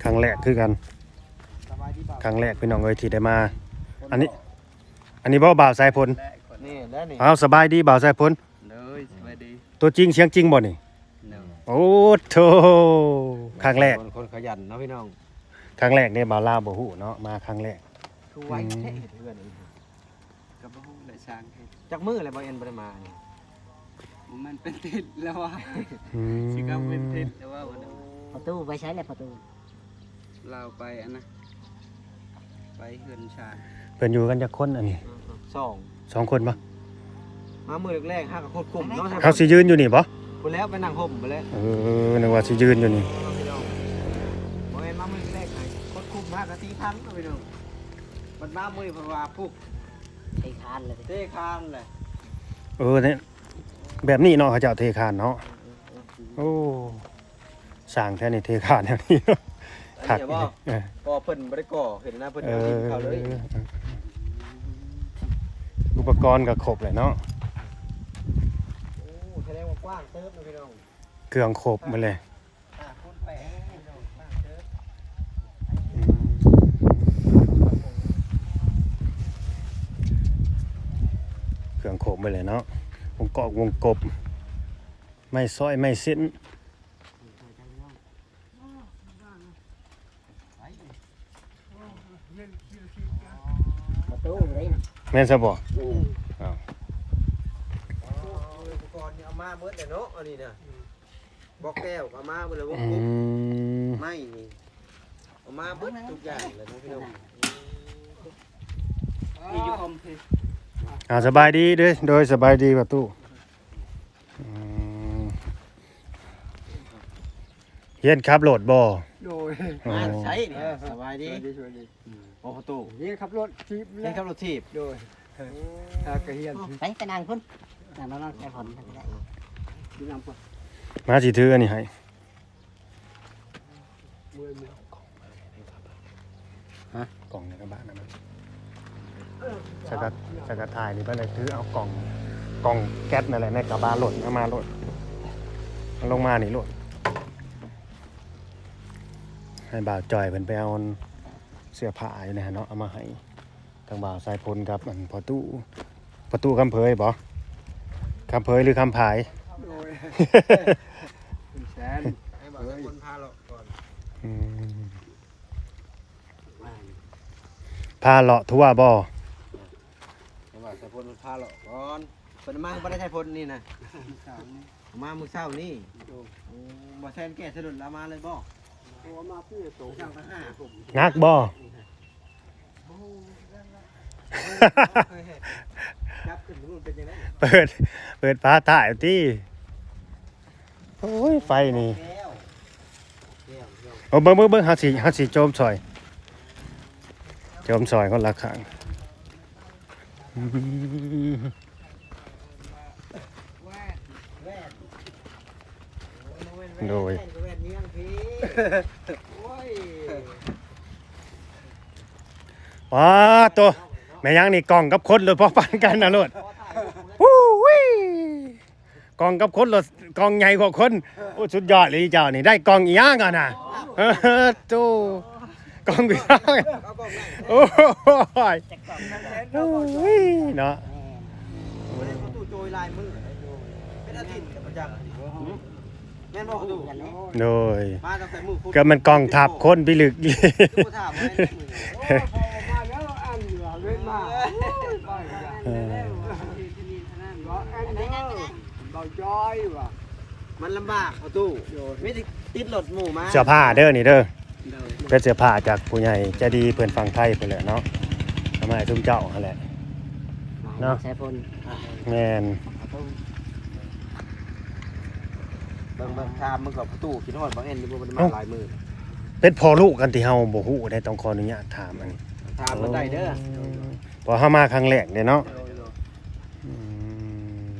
ຄັ້ງແລກຄືກັນ ສະບາຍດີບ່າວ ຄັ້ງແລກພີ່ນ້ອງເອີຍທີ່ໄດ້ມາ. ອັນນີ້ ອັນນີ້ບໍ່ ບ່າວສາຍຝົນ? ນີ້ແຫຼະນີ້. ອ້າວ ສະບາຍດີບ່າວສາຍຝົນ. ໂດຍ ສະບາຍດີ. ຕົວຈິງສຽງຈິງບໍ່ນີ້? ໂດຍ. ໂອ້ໂທ້ ຄັ້ງແລກ ຄົນຂະຫຍັນເນາະພີ່ນ້ອງ. ຄັ້ງແລກເດ້ ບ່າວລາວບໍ່ຮູ້ເນາະ ມາຄັ້ງແລກ. ຄືໄວແທ້ ອືມ ເຮັດເຮືອນ ກໍບໍ່ຮູ້ແຫຼະ ຊ່າງເຮັດ. ຈັກມື້ແລ້ວບໍ່ເອັນບໍ່ໄດ້ມານີ້? ມັນເປັນທິດແລ້ວວ່າ ອືມ ຊິເຂົ້າເປັນທິດແລ້ວວ່າ. ປະຕູໄປໃສແລ້ວປະຕູ? ລາວໄປອັນນະ ໄປເຮືອນຊານ. ເພິ່ນຢູ່ກັນຈັກຄົນອັນນີ້? ສອງ ສອງຄົນບໍ່? ມາມື້ແລກໆ ຫາກໍຄົດຄຸມເນາະ. ເຮົາຊິຢືນຢູ່ນີ້ບໍ່? ພຸ້ນແລ້ວ ໄປນັ່ງຮົ່ມພຸ້ນແຫຼະ. ເອີ ນຶກວ່າຊິຢືນຢູ່ນີ້. ບໍ່ແມ່ນມາມື້ແລກ ໃຫ້ຄົດຄຸມ ຫາກໍຕີຄັນເນາະພີ່ນ້ອງ. ບັດມາມື້ນີ້ເພິ່ນວ່າ ປຸກ ເທຄານເລີຍ ເທຄານເລີຍ. ເອີ ນີ້ ແບບນີ້ເນາະ ເຂົາເຈົ້າເທຄານເນາະ. ໂອ້ ສ້າງແທ້ນີ້ ເທຄານແນວນີ້ເນາະ. ຄັກ ເອີ ເພາະເພິ່ນບໍ່ໄດ້ກໍ່ຂຶ້ນນະ ເພິ່ນເອົາດິນເຂົ້າເລີຍ. ເອີ ອຸປະກອນກໍຄົບແຫຼະເນາະ. ໂອ້ ສະແດງວ່າກວ້າງເຕີບເນາະພີ່ນ້ອງ. ເຄື່ອງຄົບໝົດເລີຍ. ອືມ ເຄື່ອງຄົບໝົດເລີຍເນາະ ວົງກອກວົງກົບ ໄມ້ຊອຍໄມ້ເສັ້ນ. ປະຕູເດ້ ແມ່ນຊະບໍ່? ອືມ ອ້າວ ອຸປະກອນນີ້ເອົາມາເບິດແລ້ວເນາະ ອັນນີ້ນະ. ບໍ່ແກ້ວກໍເອົາມາເບິດແລ້ວ ວົງກົບ ອືມ ໄມ້ນີ້ເອົາມາເບິດທຸກຢ່າງເລີຍເນາະພີ່ນ້ອງ. ນີ້ຢູ່ຄອມພີ. ອ່າ ສະບາຍດີເດີ. ໂດຍ ສະບາຍດີປະຕູ. ອືມ ຮຽນຂັບລົດບໍ່? ໂດຍ. ອໍ ມາໃສນີ້? ເອີ ສະບາຍດີ ສະບາຍດີ ສະບາຍດີ. ອືມ ໂອ້ ປະຕູ ຮຽນຂັບລົດຖີບ ຮຽນຂັບລົດຖີບ. ໂດຍ. ເອີ ຫາກະຮຽນ ໄປ ໄປນັ່ງພຸ້ນ ນັ່ງ ນັ່ງໃສ່ຝົນກໍໄດ້ ຢູ່ນຳພຸ້ນ. ມາຊິຖືອັນນີ້ໃຫ້. ຮະ? ກ່ອງໃນກະບະນະ ສະກັດ ສະກັດຖ່າຍນີ້ ໄປເລີຍ ຖືເອົາກ່ອງ ກ່ອງແກັສນັ້ນແຫຼະ ໃນກະບະລົດ ເອົາມາໂລດ ເອົາລົງມານີ້ໂລດ. ໃຫ້ບ່າວຈ່ອຍເພິ່ນໄປເອົາເສື້ອຜ້າຢູ່ໃນຫັ້ນເນາະ ເອົາມາໃຫ້ ທາງບ່າວສາຍພົນກັບອັນພໍ່ຕູ້ ພໍ່ຕູ້ຄຳເຜີຍບໍ? ຄຳເຜີຍຫຼືຄຳຜາຍ? ໂດຍ ຄຸນແສນ ໃຫ້ບ່າວສາຍພົນພາເລາະກ່ອນ. ອືມ ພາເລາະທົວບໍ? ໃຫ້ບ່າວສາຍພົນພາເລາະກ່ອນ. ເພິ່ນມາບໍ່ໄດ້ໃຊ້ພົນນີ້ນະ ມາມື້ເຊົ້ານີ້. ໂອ້ ບໍ່ແຊນແກ້ສະດຸນລາວມາເລີຍບໍ່? ໂອ້ ມາຄືໂຕ ໜັກບໍ່? ຈັບຂຶ້ນມັນເປັນຈັ່ງໃດ? ເປີດ ເປີດຝາທ້າຍຕິ. ໂອ້ຍ ໄຟນີ້ ແກ້ວ ແກ້ວ ແກ້ວ. ໂອ້ ເບິ່ງ ເບິ່ງ ເບິ່ງ ເຮົາຊິ ເຮົາຊິໂຈມຊ່ອຍ ໂຈມຊ່ອຍຄົນລະຂ້າງ. ອືມ ໂດຍ ວ້າໂຕ ແມ່ນຫຍັງນີ້ ກ້ອງກັບຄົນໂລດ ພໍປານກັນນະໂລດ. ອູ້ວິ ກ້ອງກັບຄົນໂລດ ກ້ອງໃຫຍ່ກວ່າຄົນ. ໂອ້ ສຸດຍອດເລີຍເຈົ້ານີ້ ໄດ້ກ້ອງອີ່ຫຍັງຫັ້ນນະ? ເອີ ໂຕ ກ້ອງພີ່ນ້ອງ ໂອ້ຍ ໂອ້ຍເນາະ. ບໍ່ໄດ້ປະຕູໂຈຍຫຼາຍມື້ ເປັນອາທິດແລ້ວບໍ່ຈັກ ແມ່ນບໍ່ປະຕູ? ໂດຍ ມາຕັ້ງແຕ່ມື້ພຸດ ກໍມັນກອງທັບຄົນພິລຶກ ຄືບໍ່ຖາມວ່າແມ່ນມື້ ໂອ້ຍ ພໍມາແລ້ວອັນເວນມາ ໂອ້ຍ ໄປ ເອີ ເບາຈ້ອຍວ່າ ມັນລຳບາກປະຕູ ໂດຍ ມີແຕ່ຕິດລົດໝູ່ມາ ເສື້ອຜ້າເດີນີ້ເດີ. ໂດຍ ເປັນເສື້ອຜ້າຈາກຜູ້ໃຫຍ່ໃຈດີເພິ່ນຝັ່ງໄທເພິ່ນແຫຼະເນາະ ເອົາມາໃຫ້ຊຸມເຈົ້າຫັ້ນແຫຼະເນາະ ສາຍຝົນ. ແມ່ນ ເບິ່ງ ເບິ່ງ ຖາມເບິ່ງກ່ອນ ປະຕູຄິດຮອດບໍ່ແອນຢູ່ບໍ່ ບໍ່ໄດ້ມາຫຼາຍມື້. ເປັນພໍ່ລູກກັນທີ່ເຮົາບໍ່ຮູ້ໄດ໋ ຕ້ອງຂໍອະນຸຍາດຖາມອັນນີ້ ຖາມເພິ່ນໄດ້ເດີ ເພາະເຮົາມາຄັ້ງແລກເດ້ເນາະ. ໂດຍ ໂດຍ ອືມ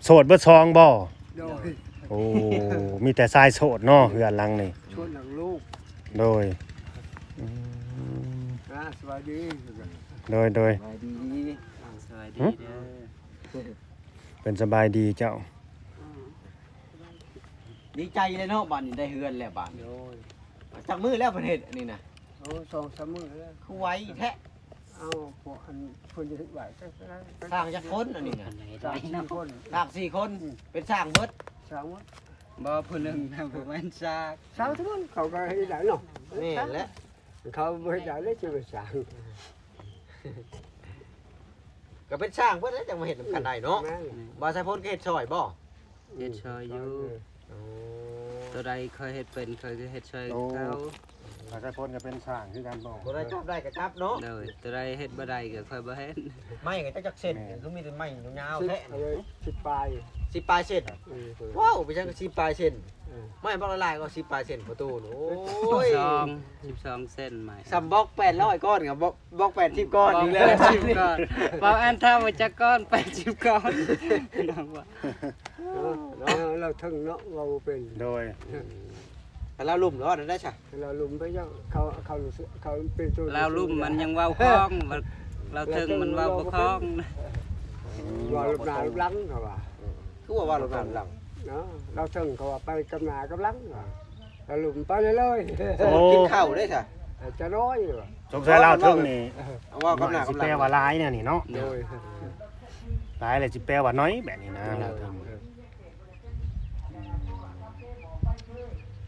ໂສດເບິດສອງບໍ່? ໂດຍ ໂອ້ ມີແຕ່ຊາຍໂສດເນາະ ເຮືອນຫຼັງນີ້ ໂສດຫຼັງລູກ. ໂດຍ ອືມ ອ່າ ສະບາຍດີ ໂດຍ ໂດຍ ສະບາຍດີ ອ່າ ສະບາຍດີເດີ ເພິ່ນສະບາຍດີເຈົ້າ. ອືມ ດີໃຈເລີຍເນາະ ບາດນີ້ໄດ້ເຮືອນແລ້ວບາດນີ້. ໂດຍ ຈັກມື້ແລ້ວເພິ່ນເຮັດອັນນີ້ນະ? ໂອ້ ສອງສາມມື້ແລ້ວ. ຄືໄວແທ້. ເອົາ ພວກອັນເພິ່ນຈະເຮັດໄວ ສ້າງຈັກຄົນອັນນີ້ນະ? ສ້າງສີ່ຄົນ. ສ້າງສີ່ຄົນ. ອືມ ເປັນຊ່າງເບິດ? ຊ່າງໝົດ. ບໍ່ ຜູ້ໜຶ່ງນະ ບໍ່ແມ່ນຊ່າງ. ຊ່າງທຸກຄົນ ເຂົາກໍເຮັດໄດ້ເນາະ. ແມ່ນແຫຼະ. ເຂົາບໍ່ເຮັດໄດ້ເລີຍ ຊິໄປສ້າງ. ກໍເປັນຊ່າງເພິ່ນແຫຼະ ຈັ່ງມາເຮັດນຳກັນໄດ້ເນາະ. ແມ່ນ. ບ່າວສາຍພົນກໍເຮັດຊ່ອຍບໍ່? ເຮັດຊ່ອຍຢູ່. ໂອ້ ໂຕໃດຂ້ອຍເຮັດເປັນ ຂ້ອຍກໍເຮັດຊ່ອຍເຂົາ. ບ່າວສາຍພົນກໍເປັນຊ່າງຄືກັນບໍ່? ໂຕໃດຈັບໄດ້ກໍຈັບເນາະ. ໂດຍ ໂຕໃດເຮັດບໍ່ໄດ້ກໍຂ້ອຍບໍ່ເຮັດ. ໄມ້ກໍຈັກເສັ້ນ ຄືມີແຕ່ໄມ້ຍາວໆແທ້. ສິບປາຍ. ສິບປາຍເສັ້ນ. ເອີ ວ້າວ ເປັນຫຍັງກໍສິບປາຍເສັ້ນ. ເອີ ໄມ້ບັກຫຼາຍໆກໍສິບປາຍເສັ້ນ ປະຕູ. ໂອ້ຍ ສິບສອງ ສິບສອງເສັ້ນໄມ້. ສ່ຳບລັອກແປດຮ້ອຍກ້ອນກັບບລັອກ ບລັອກແປດສິບກ້ອນອີກແລ້ວ. ບລັອກແປດສິບກ້ອນ. ເວົ້າອັນເທົ່າວ່າຈັກກ້ອນ ແປດສິບກ້ອນ. ເນາະ ເນາະ ລາວເຖິງເນາະ ເວົ້າບໍ່ເປັນ. ໂດຍ ລາວລຸ່ມເນາະ ນັ້ນໄດ້ຊະ. ລາວລຸ່ມໄປເຈົ້າ ເຂົາ ເຂົາ ເຂົາເປັນໂຕ ລາວລຸ່ມມັນຍັງເວົ້າຄ່ອງ ລາວເຖິງມັນເວົ້າບໍ່ຄ່ອງ. ເວົ້າລົບໜ້າລົບຫຼັງ ເຂົາວ່າ. ຄືວ່າເວົ້າລົບໜ້າລົບຫຼັງ? ເນາະ ລາວເຖິງ ເຂົາວ່າໄປກັບໜ້າກັບຫຼັງ. ລາວລຸ່ມໄປເລີຍໆ. ໂອ້ ກິນເຂົ້າໄດ້ຊະ. ຈະນ້ອຍວ່າ ສົງໄສລາວເທິງນີ້ ເວົ້າກັບໜ້າກັບຫຼັງ ຊິແປວ່າຫຼາຍແນວນີ້ເນາະ. ໂດຍ ຫຼາຍແລ້ວຊິແປວ່າໜ້ອຍແບບນີ້ນະ. ໂດຍ ລາວເທິງ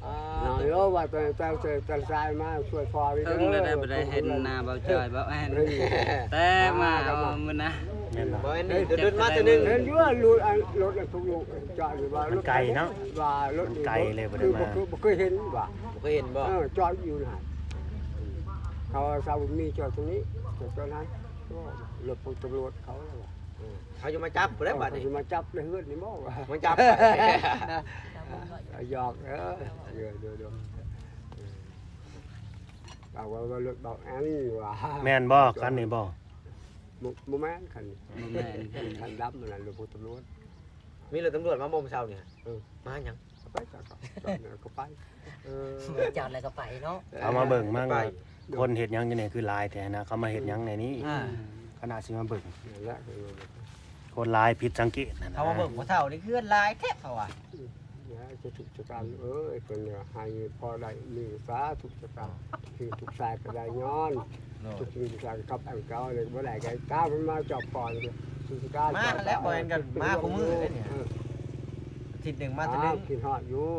ເອີ ນ້ອຍວ່າ ແຕ່ ແຕ່ ແຕ່ຊາຍມາຊ່ວຍພໍ່ເດີ. ເຖິງແລ້ວໄດ້ ບໍ່ໄດ້ເຫັນໜ້າເບົາຈອຍ ເບົາແອນ ແຕ່ມາເອົາມື້ນະ. ແມ່ນບໍ່? ບໍ່ເຫັນ ດົນໆມາເທື່ອໜຶ່ງ. ເຫັນຢູ່ວ່າລົດ ອັນ ລົດ ອັນທຸກລູກ ຈອດຢູ່ວ່າ ມັນໄກເນາະ ວ່າລົດ ມັນໄກເລີຍ ບໍ່ໄດ້ມາ ບໍ່ເຄີຍ ບໍ່ເຄີຍເຫັນວ່າ. ບໍ່ເຄີຍເຫັນບໍ່? ເອີ ຈອດຢູ່ຫັ້ນ. ເຂົາວ່າຊາວບຸນມີຈອດຕົງນີ້ ຈອດ ຈອດນັ້ນ. ໂອ້ ລົດພວກຕຳຫຼວດເຂົາແລ້ວວ່າ. ເອີ ເຂົາຈະມາຈັບພຸ້ນແຫຼະບາດນີ້. ເຂົາຈະມາຈັບໃນເຮືອນນີ້ບໍ່ວ່າ ມາຈັບ. ຫຍອກເດີ ເດີ ເດີ ເດີ. ເອີ ເວົ້າວ່າລົດເບົາແອນວ່າ. ແມ່ນບໍ່ ຄັນນີ້ບໍ່? ບໍ່ ບໍ່ແມ່ນຄັນນີ້. ບໍ່ແມ່ນ ຄັນດຳນັ້ນ ລົດພວກຕຳຫຼວດ. ມີລົດຕຳຫຼວດມາບໍ່ມື້ເຊົ້ານີ້? ເອີ ມາຫຍັງ? ໄປ ກໍໄປ. ເອີ ຈອດແລ້ວກໍໄປເນາະ. ເຂົາມາເບິ່ງ ມາ ໄປ ຄົນເຮັດຫຍັງຢູ່ນີ້ຄືຫຼາຍແທ້ນະ ເຂົາມາເຮັດຫຍັງໃນນີ້? ອ່າ ຂະໜາດຊິມາເບິ່ງ ນັ້ນແຫຼະ ຄົນຫຼາຍຜິດສັງເກດຫັ້ນນະ. ເຂົາມາເບິ່ງຜູ້ເຖົ້ານີ້ຄືຫຼາຍແທ້ເຂົາວ່າ. ອືມ ຢ່າຈະທຸກຈະການເອີຍ ເພິ່ນໃຫ້ພໍໄດ້ມີສາທຸກຈະການ ທຸກສາຍກໍໄດ້ຍ້ອນ. ໂດຍ ທຸກສິ່ງທຸກຢ່າງກັບອັນເກົ່າເລີຍ ບໍ່ໄດ້ກໍຕາມມັນມາຈອບກ່ອນ ມາແລ້ວ ບໍ່ແມ່ນກັນມາຄູ່ມື້ເດ້ນີ້. ເອີ ອາທິດໜຶ່ງມາເທື່ອໜຶ່ງ. ຄິດຮອດຢູ່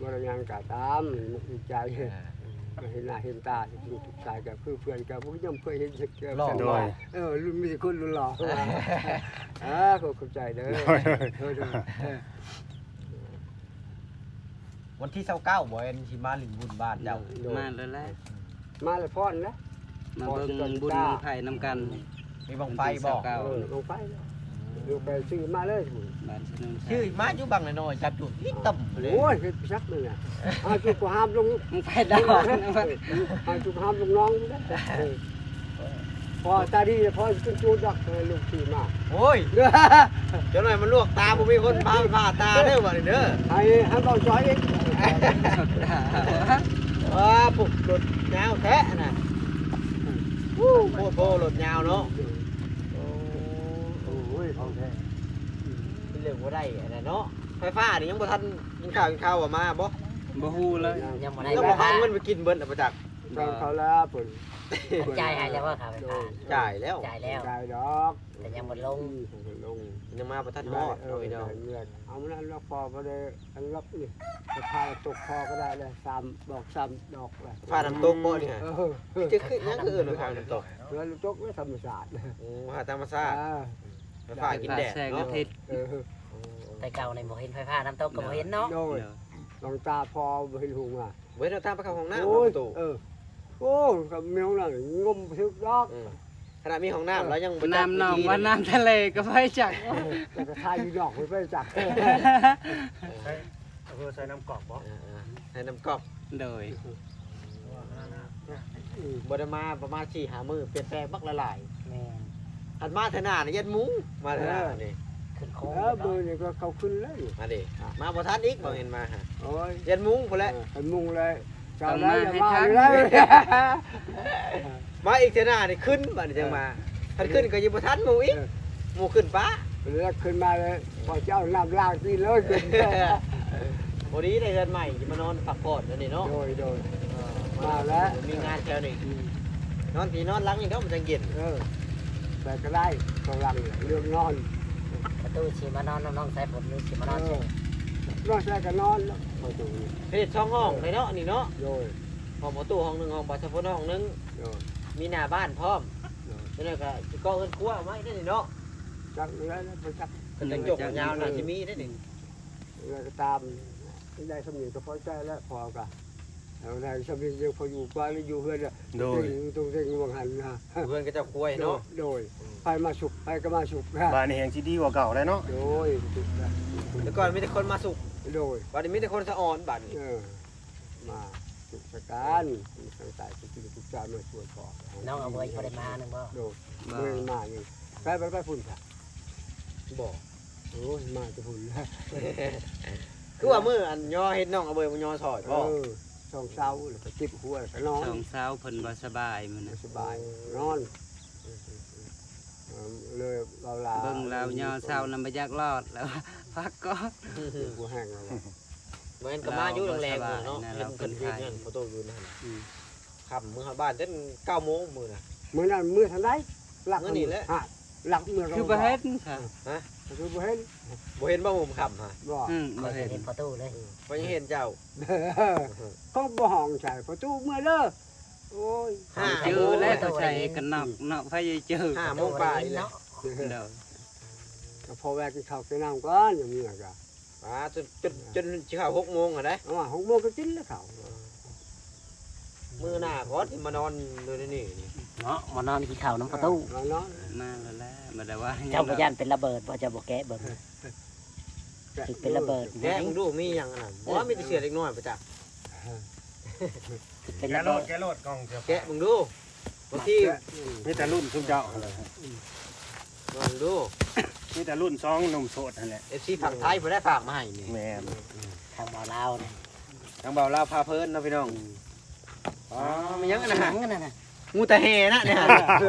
ບໍ່ໄດ້ຫຍັງກໍຕາມ ມຸກໃຈ ອ່າ ມາເຫັນໜ້າເຫັນຕາ ທຸກສາຍກໍຄືເພື່ອນ ກໍບໍ່ຍອມເຄີຍເຫັນຈັກເທື່ອ. ເອີ ລຸ້ນ ມີແຕ່ຄົນຫຼຸ້ນຫຼໍ່. ອ່າ ຂໍຂອບໃຈເດີ. ໂດຍ ໂດຍ ໂດຍ ເອີ. ວັນທີຊາວເກົ້າບໍ່ແອນຊິມາຫຼິ້ນບຸນບ້ານເຈົ້າ? ໂດຍ ມາແລ້ວແຫຼະ ມາແລ້ວພອນແຫຼະ ມາເບິ່ງບຸນບັ້ງໄຟນຳກັນ. ມີບັ້ງໄຟບໍ່? ເອີ ບັ້ງໄຟ ອືມ ລົງໄປຊື້ມາເລີຍ ບ້ານສະໜຸນໄຊ. ຊື້ມາຢູ່ບັ້ງນ້ອຍໆ ຈັບຈຸດອີ່ຕົມເລີຍ. ໂອ້ຍ ເຮັດໄປຊັກເລີຍ ເອົາຈຸດກໍຫາມລົງ ບັ້ງໄຟດາວ ເອົາຈຸດຫາມລົງໜອງ. ເອີ ພໍຕາດີ ພໍຂຶ້ນຈູດດອກ ເອີ ລູກຂີ່ມາ. ໂອ້ຍ ຈັກໜ້ອຍມັນລວກຕາ ບໍ່ມີຄົນພາໄປຜ່າຕາເດີ ບາດນີ້ເດີ. ໃຫ້ ໃຫ້ເບົາຈອຍອີກ. ອ້າ ໂອ້ ລົດຍາວແທ້ນະ. ໂອ້ ໂພດໂພ ລົດຍາວເນາະ. ໂອ້ ໂອ້ຍ ຂອງແທ້ ເປັນເລື່ອງບໍ່ໄດ້ອັນນັ້ນເນາະ. ໄຟຟ້ານີ້ຍັງບໍ່ທັນກິນຂ້າວ ກິນຂ້າວວ່າມາບໍ່? ບໍ່ຮູ້ເລີຍ ຍັງບໍ່ໄດ້ ຍັງບໍ່ພາເງິນໄປກິນເບິດລະປະຈັກ. ແມ່ນ ເຂົາລາເພິ່ນ ເພິ່ນຈ່າຍໃຫ້ແລ້ວບໍ່ຄ່າໄຟຟ້າ? ຈ່າຍແລ້ວ ຈ່າຍແລ້ວ ຈ່າຍດອກ ແຕ່ຍັງບໍ່ລົງ ອືມ ຍັງບໍ່ລົງ ຍັງມາບໍ່ທັນຮອດ. ເອີ ເນາະ ເອົາມັນນັ້ນລອກພໍບໍ່ໄດ້ ອັນລັບນີ້ ໄປພາຕົກພໍກໍໄດ້ແລ້ວ ສາມດອກ ສາມດອກແລ້ວ. ພານ້ຳຕົກບໍ່ນີ້? ເອີ ຈະຄື ຍັງຄືເອີ້ນວ່າພານ້ຳຕົກ? ເອີ ນ້ຳຕົກທຳມະຊາດ. ໂອ້ ພາທຳມະຊາດ. ອ່າ ໄຟຟ້າກິນແດດເນາະ. ເອີ ແຕ່ເກົ່ານີ້ບໍ່ເຫັນໄຟຟ້ານ້ຳຕົກກໍບໍ່ເຫັນເນາະ. ໂດຍ ໂດຍ ນ້ອງຕາພໍບໍ່ເຫັນຫຸງວ່າ ບໍ່ເຫັນນ້ອງຕາໄປເຂົ້າຫ້ອງນ້ຳ. ໂອ້ຍ ເນາະ ປະຕູ. ເອີ ໂອ້ ກໍມີຫ້ອງນ້ຳງົມບໍ່ຖືກດອກ. ເອີ ຂະໜາດມີຫ້ອງນ້ຳ ເອີ ແລ້ວຍັງບໍ່ຈັກ ນ້ຳໜອງວ່ານ້ຳທະເລກໍໄປຈັກ ແຕ່ກໍຖ່າຍຢູ່ນອກໄປຈັກ. ເອີ ເອີ ໃສ່ນ້ຳກອກບໍ່? ເອີ ເອີ ໃສ່ນ້ຳກອກ. ໂດຍ ອືມ ບໍ່ໄດ້ມາປະມານສີ່ຫ້າມື້ ປ່ຽນແປງບັກຫຼາຍໆ. ແມ່ນ ຄັນມາເທື່ອໜ້ານີ້ຢ້ານມຸງ ມາເທື່ອໜ້ານີ້ ເອີ ຂຶ້ນໂຄ້ງ. ເອີ ເນາະ ມື້ນີ້ກໍເຂົາຂຶ້ນເລີຍ ອັນນີ້ ອ່ະ ມາບໍ່ທັນອີກ ບໍ່ເຫັນມາຫາ. ໂອ້ຍ ຢ້ານມຸງພຸ້ນແຫຼະ. ເອີ ຄັນມຸງເລີຍ ເຈົ້າ ຕ້ອງມາໃຫ້ທັນ ມາອີກເທື່ອໜ້ານີ້ຂຶ້ນ ບາດນີ້ຈັ່ງມາ. ເອີ ຄັນຂຶ້ນກໍຍັງບໍ່ທັນໝູ່ອີກ. ເອີ ໝູ່ຂຶ້ນປະ ແລ້ວຂຶ້ນມາເລີຍ ພໍເຈົ້ານ້ຳລ້າງຕີນເລີຍຂຶ້ນ. ພໍດີໄດ້ເຮືອນໃໝ່ ຊິມານອນພັກຜ່ອນແຖວນີ້ເນາະ. ໂດຍ ໂດຍ ເອີ ມາແລ້ວ ມີງານແຖວນີ້ ອືມ ນອນພີນອນຫຼັງນີ້ເນາະ ມັນຈັ່ງເຢັນ. ເອີ ໄປກໍໄດ້ ສອງຫຼັງເລື່ອງນອນ. ປະຕູຊິມານອນນຳນ້ອງສາຍຝົນ ຫຼືຊິມານອນ ເອີ ໃສ? ນ້ອງສາຍກໍນອນເນາະ ປະຕູ ເຮັດສອງຫ້ອງໄດ້ເນາະ ນີ້ເນາະ. ໂດຍ ຫ້ອງປະຕູຫ້ອງໜຶ່ງ ຫ້ອງບ່າວສາຍຝົນຫ້ອງໜຶ່ງ. ໂດຍ ມີໜ້າບ້ານພ້ອມ. ໂດຍ ຈັ່ງໃດກໍຊິກໍ່ເຮືອນຄົວໃໝ່ໄດ້ນີ້ເນາະ. ຈັກແລ້ວ ບໍ່ຈັກ ກະຈັງຈົກຍາວໜ້າຊິມີໄດ້ນີ້. ແລ້ວກໍຕາມ ໄດ້ສ່ຳນີ້ກໍພໍໃຈແລ້ວ ພໍກໍເອົາໄດ້ສ່ຳນີ້ ຍັງພໍຢູ່ກວ່າຢູ່ເຮືອນ. ໂດຍ ຕົງເຕັງ ຕົງເຕັງວ່າງຫັ້ນນະ ເຮືອນຂະເຈົ້າຄວາຍເນາະ. ໂດຍ ໂດຍ ອືມ ໃຜມາສຸກ ໃຜກໍມາສຸກ. ບາດນີ້ແຮ່ງຊິດີກວ່າເກົ່າແລ້ວເນາະ. ໂດຍ ແຕ່ກ່ອນມີແຕ່ຄົນມາສຸກ. ໂດຍ ບາດນີ້ມີແຕ່ຄົນສະອອນບາດນີ້. ເອີ ມາສຸກສະການ ທາງໃຕ້ເພິ່ນຊິໄດ້ປຶກສາມາຊ່ວຍພໍ່. ນ້ອງອາເວີຍບໍ່ໄດ້ມານຳບໍ່? ໂດຍ ບໍ່ ບໍ່ໄດ້ມານີ້. ໄປ ໄປ ໄປພຸ້ນຊະ. ບໍ່ ໂອ້ຍ ມາແຕ່ພຸ້ນ. ຄືວ່າມື້ອັນຍໍເຮັດ ນ້ອງອາເວີຍບໍ່ຍໍຊ່ອຍບໍ່? ເອີ ສອງເຊົ້າ ແລ້ວກໍເຈັບຫົວ ແລ້ວກໍນອນ. ສອງເຊົ້າເພິ່ນບໍ່ສະບາຍມື້ນັ້ນ ບໍ່ສະບາຍ ນອນ. ເລີຍເວົ້າລາວ ເບິ່ງລາວຍໍເຊົ້ານຳບໍ່ຢາກລອດແລ້ວ ພັກກ່ອນ. ບໍ່ແຮງແລ້ວ ແມ່ນກໍມາຢູ່ແລງໆ ເນາະ ເຫັນເພິ່ນເຮັດງານພໍ່ຕູ້ຢູ່ນັ້ນ. ອືມ ຄ່ຳເມືອຮອດບ້ານຈົນເກົ້າໂມງມື້ນະ. ມື້ນັ້ນເມືອທັນໃດ ຫຼັກມື້ນີ້ແຫຼະ ຫາ ຫຼັກເມືອ ຄືບໍ່ເຫັນຊະ. ຮະ? ຄືບໍ່ເຫັນ ບໍ່ເຫັນບໍ່? ມຸມຄ່ຳຫະ ບໍ່ ອືມ ບໍ່ເຫັນ ຂ້ອຍເຫັນປະຕູເລີຍ. ເອີ ຂ້ອຍຍັງເຫັນເຈົ້າ ເຂົາບໍ່ຮ້ອງໃສ່ປະຕູເມືອເດີ. ໂອ້ຍ ຫາ ເຈີແລ້ວ ໂຕໃສ່ກັນນອກເນາະ ໃຜຈະເຈີ ຫ້າໂມງປາຍແລ້ວ. ໂດຍ ກໍພໍແວ່ກິນເຂົ້າກິນນ້ຳກ່ອນ ຍັງເມືອກະ ອ່າ ຈົນ ຈົນ ຈົນຊິເຂົ້າຫົກໂມງຫັ້ນໃດ໋. ເອົາ ຫົກໂມງກໍກິນແລ້ວເຂົ້າ. ມື້ໜ້າກ່ອນຊິມານອນຢູ່ໃນນີ້ນີ້ເນາະ ມານອນກິນເຂົ້ານຳປະຕູ. ມານອນ ມາແລ້ວແຫຼະ ບໍ່ໄດ້ວ່າ ເຈົ້າບໍ່ຢ້ານເປັນລະເບີດບໍ່? ເຈົ້າບໍ່ແກະເບິ່ງ ແກະ ຄືເປັນລະເບີດ. ແກະເບິ່ງດູ ມີຫຍັງອັນນັ້ນ? ບໍ່ ມີແຕ່ເສື້ອເດັກນ້ອຍປະຈັກ. ເປັນລະເບີດ ແກະໂລດ ແກະໂລດກ່ອງເສື້ອ ແກະເບິ່ງດູ. ບາງທີ ແກະ ມີແຕ່ລຸ້ນຊຸມເຈົ້າຫັ້ນແຫຼະ. ເບິ່ງດູ ມີແຕ່ລຸ້ນສອງໜຸ່ມໂສດຫັ້ນແຫຼະ. ເອັຟຊີຝັ່ງໄທເພິ່ນໄດ້ຝາກມາໃຫ້ນີ້. ແມ່ນ ທາງບ່າວລາວນີ້ ທາງບ່າວລາວພາເພີນເນາະພີ່ນ້ອງ. ອືມ ອໍ ມີຫຍັງອັນນັ້ນນະ? ຫຍັງອັນນັ້ນນະ? ງູຕາແຫ່ນະນີ້. ຄື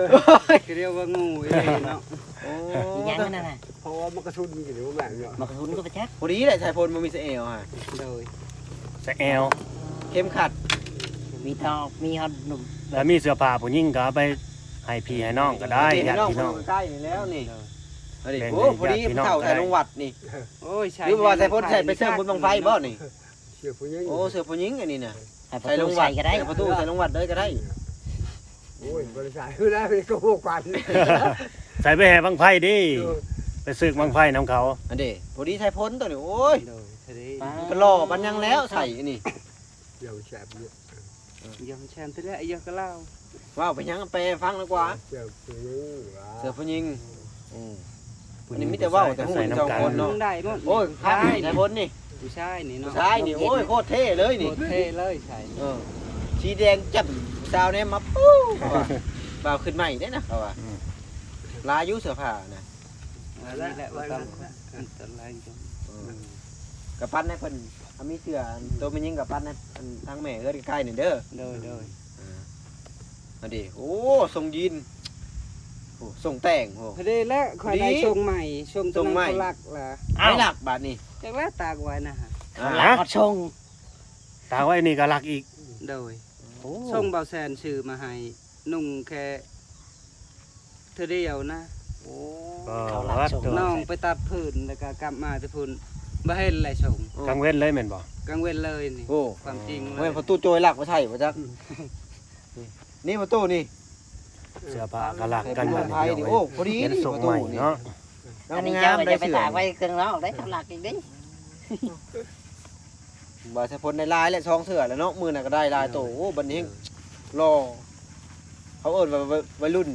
ຮຽກວ່າງູອີ່ຫຼີເນາະ. ໂອ້ ມີຫຍັງອັນນັ້ນນະ? ເພາະວ່າມັນກະທຸນຢູ່ນີ້ ບໍ່ແມ່ນເນາະ. ມັນກະທຸນກໍບໍ່ຈັກ. ພໍດີແຫຼະ ສາຍຝົນບໍ່ມີສະແອວຫະ. ໂດຍ ສະແອວ ເຂັມຂັດ ມີຕອກ ມີຮອດໜຸ່ມ ຖ້າມີເສື້ອຜ້າຜູ້ຍິງກໍເອົາໄປໃຫ້ພີ່ໃຫ້ນ້ອງກໍໄດ້ ໃຫ້ພີ່ໃຫ້ນ້ອງ ຍາດພີ່ນ້ອງ ໃກ້ໆນີ້ແລ້ວນີ້. ໂດຍ ອັນນີ້ ແບ່ງ ໂອ້ ໃຫ້ ພໍດີ ຍາດພີ່ນ້ອງ ເຖົ້າ ກໍໄດ້ ໃສ່ລົງວັດນີ້. ໂອ້ຍ ໃສ່ ຫຼືວ່າໃສ່ພົນໃສ່ໄປເສີມບຸນບັ້ງໄຟບໍ່ນີ້? ເສື້ອຜ້າຜູ້ຍິງ ໂອ້ ເສື້ອຜ້າຜູ້ຍິງອັນນີ້ນະ. ໃສ່ລົງວັດ ໃສ່ກະໄດ້ ໃສ່ປະຕູ ໃສ່ລົງວັດເລີຍກະໄດ້. ໂອ້ຍ ບໍ່ໄດ້ໃສ່ແລ້ວ ກໍຫົວກວັນ ໃສ່ໄປແຫ່ບັ້ງໄຟເດ້. ໂດຍ ໄປເສີກບັ້ງໄຟນຳເຂົາ. ອັນເດ້ ພໍດີໃສ່ພົນຕົວນີ້. ໂອ້ຍ ໂດຍ ພໍດີ ກໍຫຼໍ່ປານຫຍັງແລ້ວໃສ່ອັນນີ້. ຢ່າງແຊບເນາະ ຢ່າງແຊບແທ້ແຫຼະ ຢ່າງກະລາວ. ເວົ້າໄປຫຍັງ ແປໃຫ້ຟັງດີກວ່າ. ເສື້ອຜູ້ຍິງ ເສື້ອຜູ້ຍິງ. ອືມ ອັນນີ້ມີແຕ່ເວົ້າແຕ່ຮູ້ສອງຄົນເນາະ. ໂອ້ຍ ຄັກໃສ່ພົນນີ້ ຜູ້ຊາຍນີ້ເນາະ ຜູ້ຊາຍນີ້. ໂອ້ຍ ໂຄດເທ່ເລີຍນີ້ ໂຄດເທ່ເລີຍໃສ່. ເອີ ສີແດງແຈ່ມ ສາວແນມມາ ປູ້ ວ່າ ບ່າວຂຶ້ນໃໝ່ເດ້ນະ ເຂົາວ່າ. ອືມ ຫຼາຍຢູ່ເສື້ອຜ້ານະ. ອັນນີ້ແຫຼະວ່າຕ້ອງອັນຕະລາຍ. ອືມ ກະປັນໃຫ້ເພິ່ນ ຖ້າມີເສື້ອ ໂຕແມ່ຍິງກະປັນໃຫ້ອັນທາງແມ່ເຮືອນໃກ້ໆນີ້ເດີ. ໂດຍ ໂດຍ ອ່າ ອັນນີ້ ໂອ້ ຊົງຢີນ ໂອ້ ຊົງແຕ່ງ ໂອ້ ພໍດີແຫຼະ ຂ້ອຍໄດ້ຊົງໃໝ່ ຊົງໂຕນັ້ນເຂົາລັກລະ. ໃຜລັກບາດນີ້? ຈັກແລ້ວ ຕາກໄວ້ນະ. ອ່າ ລັກຮອດຊົງ ຕາກໄວ້ນີ້ກໍລັກອີກ. ໂດຍ ໂອ້ ຊົງບ່າວແສນຊື້ມາໃຫ້ ນຸ່ງແຄ່ເທື່ອດຽວນະ. ໂອ້ ເຂົາລັກສົ່ງ ນ້ອງໄປຕັດຜື່ນ ແລ້ວກໍກັບມາແຕ່ພຸ້ນ ບໍ່ເຫັນແລ້ວສົ່ງ. ກາງເວັນເລີຍແມ່ນບໍ່? ກາງເວັນເລີຍນີ້. ໂອ້ ຄວາມຈິງເລີຍ. ແມ່ນປະຕູໂຈຍລັກໄປໃສ່ບໍ່ຈັກ. ນີ້ປະຕູນີ້ ເສື້ອຜ້າກໍລັກກັນບາດນີ້. ໂອ້ ພໍດີນີ້ປະຕູນີ້ເນາະ. ອັນນີ້ເຈົ້າກໍຢ່າໄປຕາກໄວ້ເຄື່ອງນອກເດ້ ເຂົາລັກອີກເດ້. ບ່າວສາຍພົນໄດ້ຫຼາຍແລ້ວ ສອງເທື່ອແລ້ວເນາະ ມື້ນັ້ນກໍໄດ້ຫຼາຍໂຕ. ໂອ້ ບັດນີ້ຫຼໍ່ ເຂົາເອີ້ນວ່າໄວ ໄວລຸ້ນ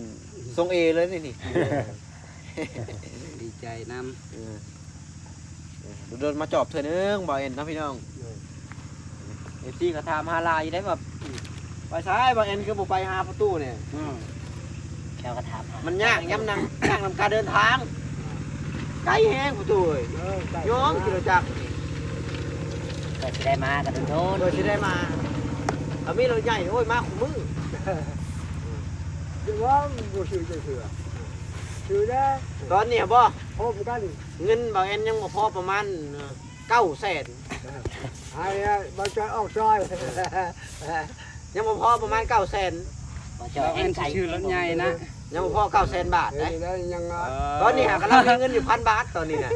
ຊົງເອເລີຍນີ້. ດີໃຈນຳ. ເອີ ດົນໆມາຈອບເທື່ອໜຶ່ງ ບ່າວແອນເນາະພີ່ນ້ອງ. ເອີ ເອັຟຊີກໍຖາມຫາຫຼາຍຢູ່ເດ້ວ່າ ໄປໃສ ບ່າວແອນຄືບໍ່ໄປຫາປະຕູນີ້. ອືມ ເຂົາກໍຖາມຫາ ມັນຍາກຍາມນັ່ງ ຍາກນຳການເດີນທາງ ໄກແຮງປະຕູເອີຍ. ເອີ ໄກ ຍ້ອນຂີ່ລົດຈັກ ເພື່ອຊິໄດ້ມາກໍດົນໆ ເພື່ອຊິໄດ້ມາ. ຖ້າມີລົດໃຫຍ່ ໂອ້ຍ ມາຄູ່ມື້. ເຈົ້າວ່າບໍ່ຊື່ຈັກເທື່ອ ຊື່ແລ້ວ ຕອນນີ້ບໍ່ ພ້ອມກັນ ເງິນບ່າວແອນຍັງບໍ່ພໍປະມານ ເອີ ເກົ້າແສນ. ໃຫ້ເອົາບໍ່ຈ່ອຍອອກຊ່ອຍ ຍັງບໍ່ພໍປະມານເກົ້າແສນ ບໍ່ຈອຍແຮງໃສ ເຮົາແມ່ນຊື້ລົດໃຫຍ່ນະ ຍັງບໍ່ພໍເກົ້າແສນບາດເດ້ ເອີ ໄດ້ຍັງ ເອີ ຕອນນີ້ຫາກຳລັງມີເງິນຢູ່ພັນບາດຕອນນີ້ນະ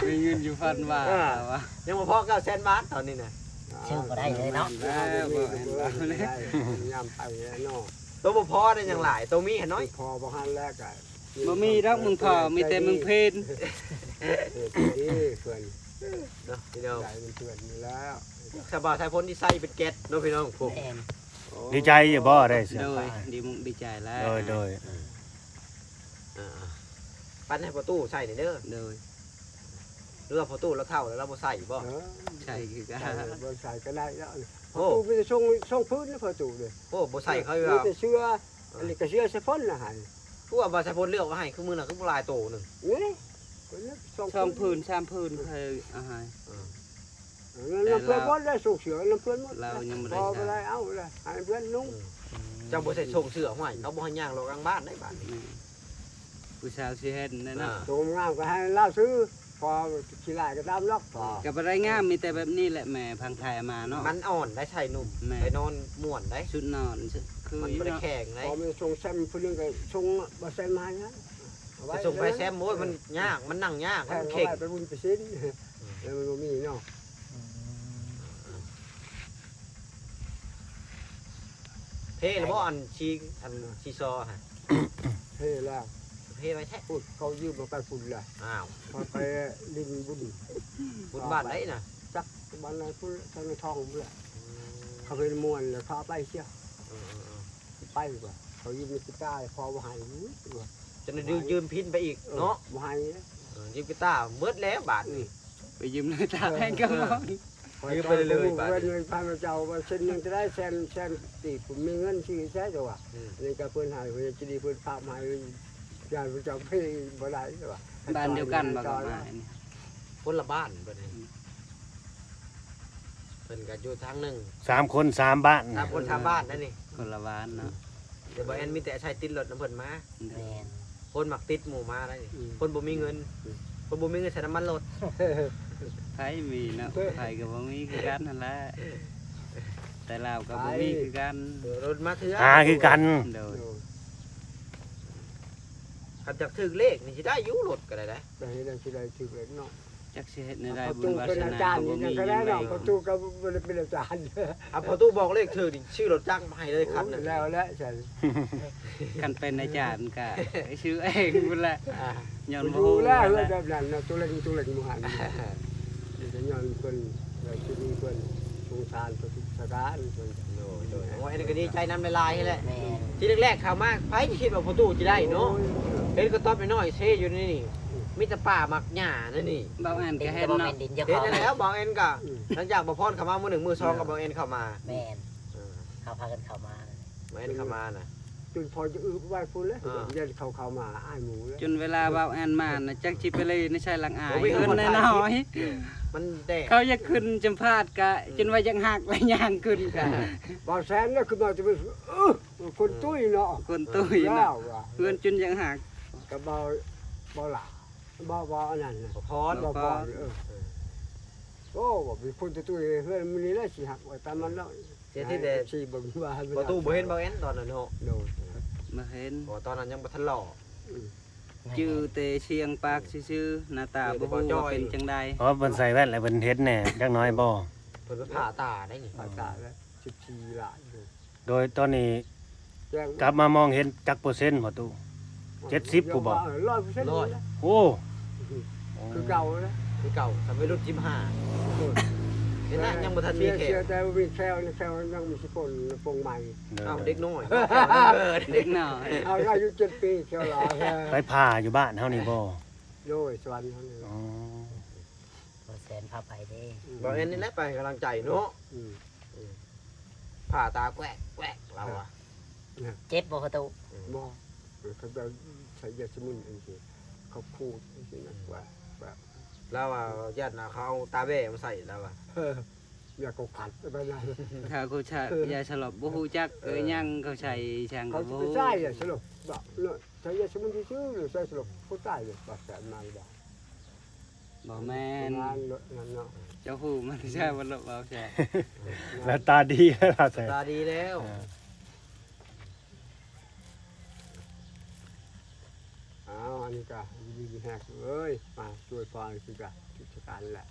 ມີເງິນຢູ່ພັນບາດ ເອີ ວ່າ ຍັງບໍ່ພໍເກົ້າແສນບາດຕອນນີ້ນະ ຊື້ບໍ່ໄດ້ເລີຍເນາະ ແລ້ວບໍ່ແມ່ນເຮົາເລີຍ ຍາມໄປແລ້ວເນາະ ໂຕບໍ່ພໍໄດ້ຫຍັງຫຼາຍ ໂຕມີຫັ້ນນ້ອຍ ພໍບໍ່ຫັ້ນແລ້ວກະ ບໍ່ມີດອກມຶງພໍ ມີແຕ່ມຶງເພນ ເອີ ເພິ່ນເນາະ ພີ່ນ້ອງ ໃຈເພິ່ນນີ້ແລ້ວ ສະບາຍສາຍຝົນທີ່ໃສ່ເປັນແກັດເນາະ ພີ່ນ້ອງ ໂອ້ ແມ່ນ ດີໃຈຢູ່ບໍ່ ໄດ້ເສື້ອ ໂດຍ ຜ້າ ດີມຸກດີໃຈແລ້ວ ໂດຍ ໂດຍ ເອີ ປັນໃຫ້ພໍ່ຕູ້ໃສ່ແດ່ເດີ ໂດຍ ຫຼືວ່າພໍ່ຕູ້ລາວເຖົ້າແລ້ວລາວບໍ່ໃສ່ບໍ່ ເອີ ໃສ່ຄືກັນ ໃສ່ ບໍ່ໃສ່ກໍໄດ້ແລ້ວ ໂອ້ ພໍ່ຕູ້ມີແຕ່ຊົງ ຊົງພື້ນນະພໍ່ຕູ້ເດ້ ໂອ້ ບໍ່ໃສ່ເຂົາວ່າ ມີແຕ່ເສື້ອ ເອີ ອັນນີ້ກໍເສື້ອສາຍຝົນລະໃຫ້ ຄືວ່າບ່າວສາຍຝົນເລືອກມາໃຫ້ ຄືມື້ນັ້ນຄືບໍ່ຫຼາຍໂຕໜຶ່ງ ນີ້ ເພິ່ນເລືອກສອງ ສອງ ຜືນ ຜືນ ສາມຜືນ ເອີ ເພິ່ນເອົາໃຫ້ ເອີ ເອີ ນັ້ນ ແຕ່ລາວ ນຳເພື່ອນໝົດແລ້ວ ສົ່ງເສື້ອນຳເພື່ອນໝົດ ລາວຍັງບໍ່ໄດ້ ພໍບໍ່ໄດ້ເອົາລະ ໃຫ້ເພື່ອນນຸ່ງ ອືມ ເຈົ້າບໍ່ໃສ່ສົ່ງເສື້ອຫ້ວຍ ເຂົາບໍ່ໃຫ້ຍ່າງເລາະກາງບ້ານໃດບາດນີ້ ອືມ ຜູ້ສາວຊິເຫັນແນ່ເນາະ ອ່າ ໂຕງາມກໍໃຫ້ລາວຊື້ ພໍຂີ້ລ້າຍກໍຕາມດອກ ພໍ ກໍບໍ່ໄດ້ງາມ ມີແຕ່ແບບນີ້ແຫຼະແມ່ ພັງໄທເອົາມາເນາະ ມັນອ່ອນໄດ໋ ໃສ່ນຸ່ມ ແມ່ນ ໄປນອນມ່ວນໄດ໋ ຊຸດນອນ ຄື ມັນບໍ່ໄດ້ແຂງໄດ໋ ພໍມີສົ່ງແຊມຜູ້ໜຶ່ງກໍສົ່ງບໍ່ແຊມມາຫຍັງ ເອົາໄວ້ ໄປສົ່ງໄປແຊມ ໂອ້ຍ ມັນຍາກ ມັນນັ່ງຍາກ ມັນເຄັ່ງ ເອົາໄວ້ໄປບຸນໄປສິນ ອືມ ແລ້ວມັນບໍ່ມີເນາະ ເພແລ້ວບໍ່ ອັນຊີ ອັນຊີຊໍຫັ້ນ ເພແລ້ວ ເພໄວ້ແທ້ ພຸ້ນ ເຂົາຢືມມາໄປພຸ້ນລະ ອ້າວ ເຂົາໄປຫຼິ້ນບຸນ ບຸນບ້ານໃດນະ ຈັກບ້ານໃດພຸ້ນ ທາງທອງພຸ້ນລະ ອືມ ເຂົາເປັນມ່ວນລະ ເຂົາເອົາໄປເສຍ ເອີໆໆ ໄປວ່າ ເຂົາຢືມເງິນກີຕາ ພໍ່ບໍ່ໃຫ້ ວ່າ ຈະໄດ້ຢືມພິນໄປອີກເນາະ ບໍ່ໃຫ້ ເອີ ຢືມກີຕາເບິດແລ້ວບາດນີ້ ໄປຢືມເງິນຕາແພງກໍບໍ່ ຢືມໄປເລື້ອຍໆບາດນີ້ ເງິນພັນເຈົ້າວ່າເຊັ່ນໜຶ່ງຈະໄດ້ແສນ ແສນກີບ ມີເງິນຊື້ໃຊ້ແຕ່ວ່າ ອືມ ນີ້ກໍເພິ່ນໃຫ້ ເພິ່ນຈະດີ ເພິ່ນຝາກມາໃຫ້ ຢ້ານເຈົ້າເພບໍ່ໄດ້ແຕ່ວ່າ ບ້ານດຽວກັນບໍ່ກັບມາອັນນີ້ ຄົນລະບ້ານເພິ່ນ ອືມ ເພິ່ນກໍຢູ່ທາງໜຶ່ງ ສາມຄົນສາມບ້ານ ສາມຄົນສາມບ້ານນັ້ນນີ້ ຄົນລະບ້ານເນາະ ແຕ່ບ່າວແອນມີແຕ່ອາໄສຕິດລົດນຳເພິ່ນມາ ແມ່ນ ຄົນມັກຕິດໝູ່ມາໄດ໋ນີ້ ອືມ ຄົນບໍ່ມີເງິນ ອືມ ຄົນບໍ່ມີເງິນໃສ່ນ້ຳມັນລົດ ໃຜມີເນາະ ໃຜກໍບໍ່ມີຄືກັນຫັ້ນແຫຼະ ແຕ່ລາວກໍບໍ່ມີຄືກັນ ເອີ ລົດມາເທື່ອ ຫາຄືກັນ ໂດຍ ໂດຍ ຄັນຈັກຖືກເລກນີ້ຊິໄດ້ຢູ່ ລົດກໍໄດ້ໄດ໋ ໄດ້ ໄດ້ ຊິໄດ້ຖືກເລກເນາະ ຈັກຊິເຮັດແນວໃດ ບຸນວາສະໜາກໍບໍ່ມີຫຍັງໃດ ພໍ່ຕູ້ກໍບໍ່ໄດ້ເປັນອາຈານ ອ່າ ພໍ່ຕູ້ບອກເລກຖືກນີ້ ຊື້ລົດຈັກມາໃຫ້ເລີຍຄັນໜຶ່ງ ໂອ້ຍ ແລ້ວແຫຼະຊັ້ນ ຄັນເປັນອາຈານກໍຊື້ເອງພຸ້ນແຫຼະ ອ່າ ຍ້ອນບໍ່ຮູ້ແລ້ວ ແບບນັ້ນເນາະ ຕົວເລັກ ຕົວເລັກໝູ່ຫັ້ນ ມີແຕ່ຍ້ອນເພິ່ນ ແບບທີ່ມີເພິ່ນສົງສານ ເພິ່ນສົງສານເພິ່ນ ໂດຍໆ ໂອ້ຍ ອັນນີ້ກໍດີໃຈນຳຫຼາຍໆແຫຼະ ແມ່ນ ທີແລກໆເຂົ້າມາ ໃຜຊິຄິດວ່າພໍ່ຕູ້ຊິໄດ້ເນາະ ໂອ້ຍ ເຫັນກະຕອບນ້ອຍໆເຊຢູ່ໃນນີ້ ອືມ ມີແຕ່ປ່າໝາກຫຍ້າໃນນີ້ ບ່າວແອນກໍເຫັນເນາະ ເຫັນແລ້ວ ບ່າວແອນກໍ ອືມ ຫຼັງຈາກບ່າວພອນເຂົ້າມາມື້ໜຶ່ງ ມື້ສອງກໍບ່າວແອນເຂົ້າມາ ແມ່ນ ເອີ ເຮົາພາກັນເຂົ້າມາ ບ່າວແອນເຂົ້າມານະ ຈົນພໍຈະອຶບໄວ້ພຸ້ນແຫຼະ ອ່າ ຢ້ານເຂົາເຂົ້າມາອາຍໝູ່ແລ້ວ ຈົນເວລາບ່າວແອນມານະ ຈັກຊິໄປເລີຍໃນຊາຍຫຼັງອາຍ ເອີ ເຮືອນນ້ອຍໆ ມັນແດດ ເຂົາຢາກຂຶ້ນສຳພາດກະ ອືມ ຈົນວ່າຢາກຫັກແລ້ວຍ່າງຂຶ້ນກະ ບ່າວແສນນະ ຄືມາຈະເປັນ ເອີ ຄົນຕຸ້ຍເນາະ ຄົນຕຸ້ຍເນາະ ເຮືອນຈົນຢາກຫັກ ກະບ່າວ ບ່າວຫຼ້າ ບ່າວ ບ່າວອັນນັ້ນນະ ພອນ ບ່າວພອນ ເອີ ເອີ ໂອ້ ວ່າເປັນຄົນຕຸ້ຍໆ ເຮືອນມື້ນີ້ແຫຼະຊິຫັກວ່າຕາມມັນເນາະ ເຮັດໃດ ຊິເບິ່ງວ່າ ປະຕູບໍ່ເຫັນບ່າວແອນຕອນນັ້ນເນາະ ໂດຍ ບໍ່ເຫັນ ເພາະວ່າຕອນນັ້ນຍັງບໍ່ທັນຫຼໍ່ ອືມ ຈື່ແຕ່ສຽງປາກຊື່ໆ ໜ້າຕາບໍ່ຮູ້ວ່າເປັນຈັ່ງໃດ ເພາະເພິ່ນໃສ່ແວ່ນແລ້ວເພິ່ນເຫັນແດ່ຈັກໜ້ອຍບໍ່ ເພິ່ນໄປຜ່າຕາໄດ໋ນີ້ ຜ່າຕາແລ້ວ ສິບສີ່ລ້ານ ໂດຍຕອນນີ້ ແຈ້ງ ກັບມາມອງເຫັນຈັກເປີເຊັນພໍ່ຕູ້ ເຈັດສິບ ຜູ້ບໍ່ ເອີ ຮ້ອຍເປີເຊັນ ໂອ້ ຄືເກົ່າແລ້ວ ຄືເກົ່າ ທຳໄມຫຼຸດສິບຫ້າ ໂດຍ ເຫັນນະ ຍັງບໍ່ທັນມີແຂ້ວ ເສຍແຕ່ບໍ່ມີແຂ້ວ ແຂ້ວຍັງມີຊິປົນປົງໃໝ່ ໂດຍ ອ້າວ ເດັກນ້ອຍ ເດັກນ້ອຍ ເອົາອາຍຸເຈັດປີແຂ້ວຫຼາຍ ໄປຜ່າຢູ່ບ້ານເຮົານີ້ບໍ່ ໂດຍ ສະຫວັນເຮົານີ້ ອໍ ບໍ່ແສນພາໄປເດ້ ອືມ ບ່າວແອນນີ້ແຫຼະໄປໃຫ້ກຳລັງໃຈເນາະ ອືມ ອືມ ຜ່າຕາແກວກໆລາວວ່າ ເຈັບບໍ່ພໍ່ຕູ້ ອືມ ບໍ່ ເຂົາເຈົ້າໃສ່ຢາສະໝຸນອັນນີ້ ເຂົາຂູດຈັ່ງຊີ້ນະ ອືມ ວ່າ ວ່າ ລາວວ່າຢ້ານເຂົາເອົາຕາແບ້ມາໃສ່ລາວວ່າ ເອີ ຢາກເຂົາຂັດໄປນັ້ນ ຖ້າເຂົາໃຊ້ຢາສະຫຼົບບໍ່ຮູ້ຈັກ ເອີ ຫຍັງເຂົາໃຊ້ຫຍັງກໍບໍ່ຮູ້ ເຂົາຊິໄປໃຊ້ຢາສະຫຼົບບໍ່ ໃຊ້ຢາສະໝຸນຊື່ໆ ໃຊ້ສະຫຼົບ ຜູ້ຕາຍເລີຍ ບາດແສນມາບໍ່ ບໍ່ແມ່ນ ງານລົດນັ້ນເນາະ ເຈົ້າຮູ້ມັນແຊວ່າລົດເວົ້າແຊ ແລ້ວຕາດີແລ້ວແຊ ຕາດີແລ້ວ ອ້າວ ອັນນີ້ກະຢູ່ດີມີແຮງເອີຍ ມາຊ່ວຍພໍ່ຄືກະກິດຈະການແຫຼະ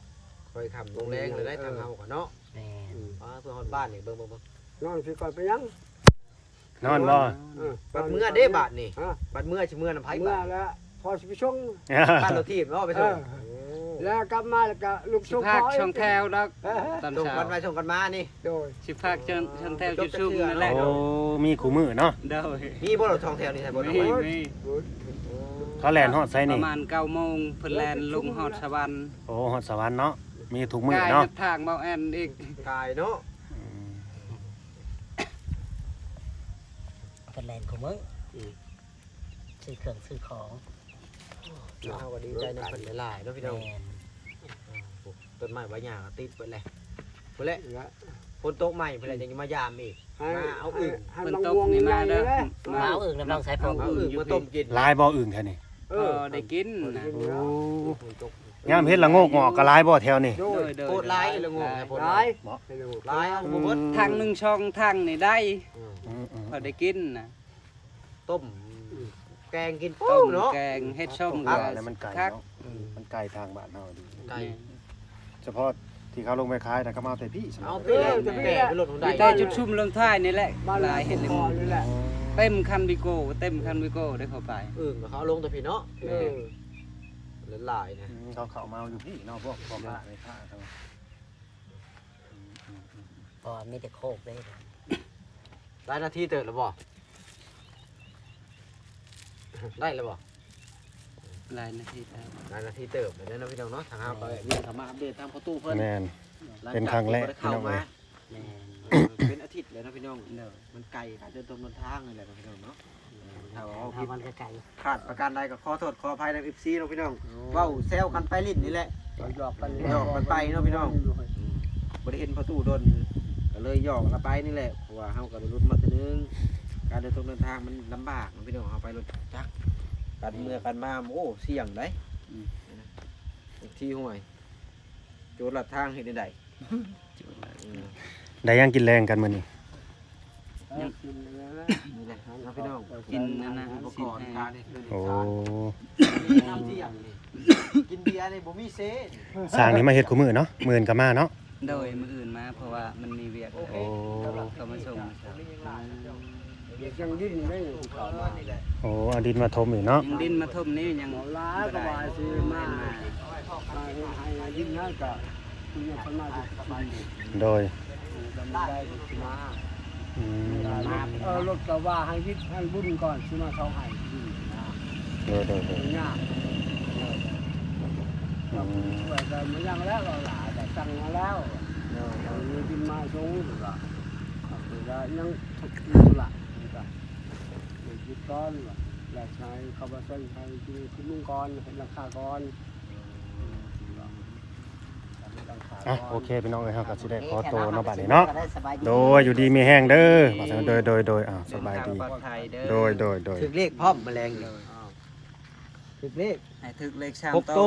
ຄ່ອຍຄ່ຳລົງແລງແລ້ວໄດ້ທາງເຮົາກໍເນາະ ແມ່ນ ມາເພື່ອຮອດບ້ານນີ້ເບິ່ງໆ ເບິ່ງ ນອນຊິກ່ອນໄປຫຍັງ ນອນບໍ່ ເອີ ບັດເມື່ອເດ້ບາດນີ້ ຮະ ບັດເມື່ອຊິເມື່ອນຳໃຜບາດ ເມື່ອແລ້ວ ພໍຊິໄປສົ່ງ ປານລົດຖີບເນາະໄປສົ່ງ ແລ້ວກັບມາແລ້ວກໍລຸກສົ່ງພໍ່ອີກ ສອງແຖວດອກ ຕອນເຊົ້າ ສົ່ງກັນໄປສົ່ງກັນມານີ້ ໂດຍ ຊິພາກເຊີນ ເຊີນແຖວຈຸດຊຸມນັ້ນແຫຼະ ໂອ້ ມີຄູ່ມື້ເນາະ ໂດຍ ມີບໍ່ລົດສອງແຖວນີ້ໃສ່ບໍ່ ມີ ມີ ເຂົາແລ່ນຮອດໃສນີ້ ປະມານເກົ້າໂມງ ເພິ່ນແລ່ນລົງຮອດສະຫວັນ ໂອ້ ຮອດສະຫວັນເນາະ ມີທຸກມື້ເນາະ ກາຍທາງເບົາແອນອີກ ກາຍເນາະ ອືມ ເພິ່ນແລ່ນຄູ່ມື້ ອືມ ຊື້ເຄື່ອງຊື້ຂອງ ເຮົາກໍດີໃຈນຳເພິ່ນຫຼາຍໆເນາະພີ່ນ້ອງ ແມ່ນ ຕົ້ນໄມ້ໃບຫຍ້າກໍຕິດເບິດແຫຼະ ພຸ້ນແຫຼະ ຝົນຕົກໃໝ່ພຸ້ນແຫຼະ ຈັ່ງຈະມາຢາມອີກ ມາເອົາອຶ່ງ ຝົນຕົກນີ້ມາເດີ ມາເອົາອຶ່ງນຳນ້ອງສາຍຝົນ ເອົາອຶ່ງມາຕົ້ມກິນ ຫຼາຍບໍ່ອຶ່ງແຖວນີ້ ເອີ ພໍໄດ້ກິນນະ ໂອ້ ຍາມເຫັດລະໂງກງອກກໍຫຼາຍບໍ່ແຖວນີ້ ໂດຍ ໂດຍ ໂຄດຫຼາຍເຫັດລະໂງກ ຫຼາຍ ຫຼາຍ ເຫັດລະໂງກ ຫຼາຍ ເອົາບໍ່ເບິດ ຖັງໜຶ່ງສອງຖັງນີ້ໄດ້ ອືມ ພໍໄດ້ກິນນະ ຕົ້ມ ແກງກິນ ຕົ້ມເນາະ ແກງເຮັດສົ້ມກໍຄັກ ມັນໄກເນາະ ມັນໄກທາງບ້ານເຮົາ ໄກ ສະເພາະທີ່ເຂົາລົງໄປຂາຍນະ ເຂົາມາເອົາແຕ່ພີ້ ເອົາແຕ່ພີ້ແຫຼະ ມີແຕ່ຈຸດຊຸມລົງທ້າຍນີ້ແຫຼະ ຫຼາຍເຫັດລະໂງກ ເຕັມຄັນວີໂກ້ ເຕັມຄັນວີໂກ້ໄດ້ເຂົ້າໄປ ອຶ່ງເຂົາເອົາລົງແຕ່ພີ້ເນາະ ເອີ ຫຼາຍໆນະ ເຂົາເຂົ້າມາຢູ່ພີ້ເນາະ ພວກພໍ່ຄ້າແມ່ຄ້າເຂົາ ເພາະວ່າມີແຕ່ໂຄກເດ້ ຫຼາຍນາທີເຕີບແລ້ວບໍ່ ໄດ້ແລ້ວບໍ່ ຫຼາຍນາທີເຕີບ ຫຼາຍນາທີເຕີບແລ້ວເນາະພີ່ນ້ອງເນາະ ທາງເຮົາກໍແບບນີ້ເຂົ້າມາອັບເດດທາງພໍ່ຕູ້ເພິ່ນ ແມ່ນ ເປັນຄັ້ງແລກພີ່ນ້ອງເອີຍ ເປັນອາທິດແລ້ວເນາະພີ່ນ້ອງ ມັນໄກການເດີນຕົງເດີນທາງນີ້ແຫຼະເນາະພີ່ນ້ອງເນາະ ຖ້າວ່າເຮົາຜິດ ມັນກໍໄກ ຂາດປະການໃດກໍຂໍໂທດຂໍອະໄພນຳເອັຟຊີເນາະພີ່ນ້ອງ ເວົ້າແຊວກັນໄປຫຼິ້ນນີ້ແຫຼະ ຫຍອກກັນ ຫຍອກກັນໄປເນາະພີ່ນ້ອງ ອືມ ບໍ່ໄດ້ເຫັນພໍ່ຕູ້ດົນ ກໍເລີຍຫຍອກລະໄປນີ້ແຫຼະ ເພາະວ່າເຮົາກໍໄດ້ຫຼຸດມາເທື່ອໜຶ່ງ ການເດີນຕົງເດີນທາງມັນລຳບາກເນາະພີ່ນ້ອງ ເຮົາໄປລົດຈັກ ການເມືອການມາ ໂອ້ ສ່ຽງໃດ໋ ອືມ ທີ່ຫ້ວຍ ໂຈນລັດທາງເຮັດແນວໃດ ໄດ້ຫຍັງກິນແລງກັນມື້ນີ້ ຍັງ ນີ້ແຫຼະເນາະພີ່ນ້ອງ ກິນອັນນັ້ນ ອຸປະກອນ ໂອ້ ກິນເບຍນີ້ບໍ່ມີເຊ ຊ່າງນີ້ມາເຮັດຄູ່ມື້ເນາະ ມື້ອື່ນກໍມາເນາະ ໂດຍ ມື້ອື່ນມາ ເພາະວ່າມັນມີວຽກ ໂອ້ ເຂົາມາສົ່ງ ຍັງດິນໄດ້ເຂົ້າມາ ໂອ້ ເອົາດິນມາຖົມອີກເນາະ ຍັງດິນມາຖົມນີ້ຍັງຫຼາຍກໍວ່າຊິມາ ໃຫ້ ໃຫ້ ໃຫ້ດິນໃຫ້ກະ ໂດຍ ອືມ ເອີ ລົດກະວ່າໃຫ້ວິດໃຫ້ບຸນກ່ອນ ຊິມາເຊົາໃຫ້ດິນນະ ໂດຍ ໂດຍ ໂດຍ ຍາກ ອືມ ຊ່ວຍກັນມາຍັງແລ້ວ ເອົາຫຼາຍກະສັ່ງມາແລ້ວ ໂດຍ ເອົາດິນມາສົ່ງ ລະ ລະຍັງທຸກຢູ່ລະ ກະ ໄດ້ຢຸດກ່ອນວ່າ ແລ້ວໃຫ້ເຂົາມາເຊິ່ງໃຫ້ກິນຂຶ້ນມຸງກ່ອນ ເຮັດຫຼັງຄາກ່ອນ ອ່ະ ໂອເຄ ພີ່ນ້ອງເອີຍ ເຮົາກໍຊິໄດ້ຂໍໂຕເນາະ ບາດນີ້ເນາະ ໂດຍ ຢູ່ດີມີແຮງເດີ ໂດຍ ໂດຍ ໂດຍ ອ່າ ສະບາຍດີ ໂດຍ ໂດຍ ໂດຍ ຖືກເລກພ້ອມ ມະແລງນີ້ ຖືກເລກ ໃຫ້ຖືກເລກສາມໂຕ